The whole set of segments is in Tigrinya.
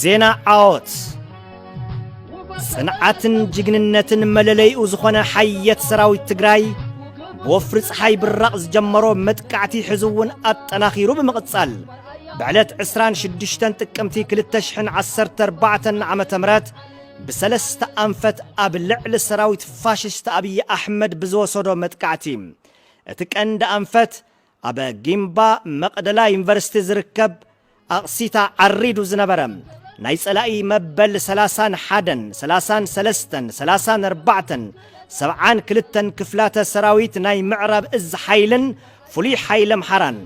ዜና ዓወት። ጽንዓትን ጅግንነትን መለለይኡ ዝኾነ ሓየት ሰራዊት ትግራይ፣ ብወፍሪ ጸሓይ ብራቕ ዝጀመሮ መጥቃዕቲ ሕዚ እውን ኣጠናኺሩ ብምቕጻል፣ ብዕለት ዕስራን ሽዱሽተን ጥቅምቲ ክልተ ሽሕን ዓሰርተ ኣርባዕተን ዓመተ ምህረት፣ ብሰለስተ ኣንፈት ኣብ ልዕሊ ሰራዊት ፋሽስት ኣብይ ኣሕመድ ብዝወሰዶ መጥቃዕቲ፣ እቲ ቀንዲ ኣንፈት ኣብ ጊምባ መቕደላ ዩኒቨርሲቲ ዝርከብ ኣቕሲታ ዓሪዱ ዝነበረ ናይ ጸላኢ መበል ሰላሳን ሓደን፣ ሰላሳን ሰለስተን፣ ሰላሳን ኣርባዕተን፣ ሰብዓን ክልተን ክፍላተ ሰራዊት ናይ ምዕራብ እዝ ሓይልን ፍሉይ ሓይሊ ኣምሓራን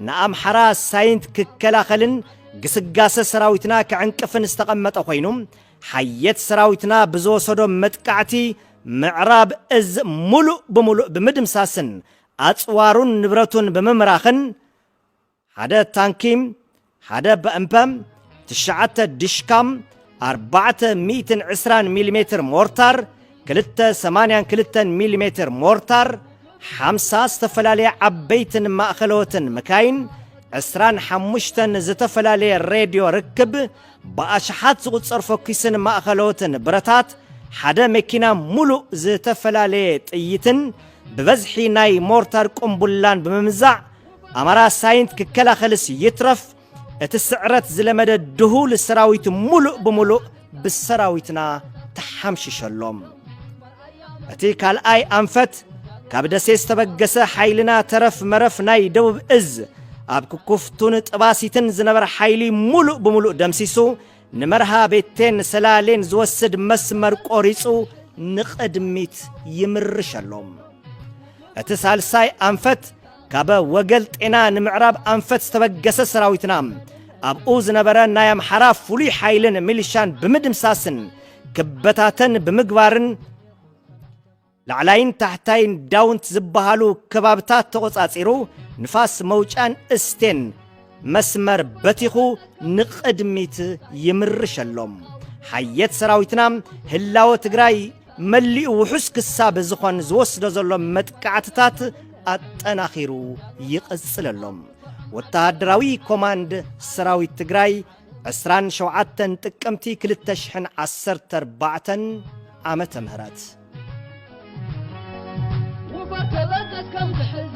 ንኣምሓራ ሳይንት ክከላኸልን ግስጋሰ ሰራዊትና ክዕንቅፍን ዝተቐመጠ ኮይኑ፣ ሓየት ሰራዊትና ብዝወሰዶ መጥቃዕቲ ምዕራብ እዝ ሙሉእ ብሙሉእ ብምድምሳስን ኣጽዋሩን ንብረቱን ብምምራኽን፣ ሓደ ታንኪ፣ ሓደ በእምፐ፣ ትሽዓተ ድሽካም፣ ኣርባዕተ ሚእትን ዕስራን ሚሊ ሜትር ሞርታር፣ ክልተ ሰማንያን ክልተን ሚሊ ሜትር ሞርታር፣ ሓምሳ ዝተፈላለያ ዓበይትን ማእኸለዎትን መካይን፣ ዕስራን ሓሙሽተን ዝተፈላለየ ሬድዮ ርክብ፣ ብኣሽሓት ዝቑጸር ፈኲስን ማእኸለዎትን ብረታት፣ ሓደ መኪና ሙሉእ ዝተፈላለየ ጥይትን ብበዝሒ ናይ ሞርታር ቁምቡላን ብምምዛዕ፣ ኣማራ ሳይንት ክከላኸልስ ይትረፍ፣ እቲ ስዕረት ዝለመደ ድሁል ሰራዊት ሙሉእ ብሙሉእ ብሰራዊትና ተሓምሽሸሎም። እቲ ካልኣይ ኣንፈት፣ ካብ ደሴ ዝተበገሰ ሓይልና ተረፍ መረፍ ናይ ደቡብ እዝ፣ ኣብ ክኩፍቱን ጥባሲትን ዝነበረ ሓይሊ ሙሉእ ብሙሉእ ደምሲሱ፣ ንመርሃ ቤቴን ሰላሌን ዝወስድ መስመር ቆሪጹ ንቕድሚት ይምርሸሎም። እቲ ሳልሳይ ኣንፈት፣ ካብ ወገል ጤና ንምዕራብ ኣንፈት ዝተበገሰ ሰራዊትና፣ ኣብኡ ዝነበረ ናይ ኣምሓራ ፍሉይ ሓይልን ሚሊሻን ብምድምሳስን ክበታተን ብምግባርን፣ ላዕላይን ታሕታይን ዳውንት ዝበሃሉ ከባብታት ተቖጻጺሩ፣ ንፋስ መውጫን እስቴን መስመር በቲኹ ንቕድሚት ይምርሸሎም። ሓየት ሰራዊትና ህላወ ትግራይ መሊኡ ውሑስ ክሳብ ዝኾን ዝወስዶ ዘሎ መጥቃዕትታት ኣጠናኺሩ ይቕጽለሎም። ወተሃደራዊ ኮማንድ ሰራዊት ትግራይ፣ ዕስራን ሸውዓተን ጥቅምቲ ክልተ ሽሕን ዓሰርተ ኣርባዕተን ዓመተ ምህረት። ውፈር ተበገስ ከም ዝሕል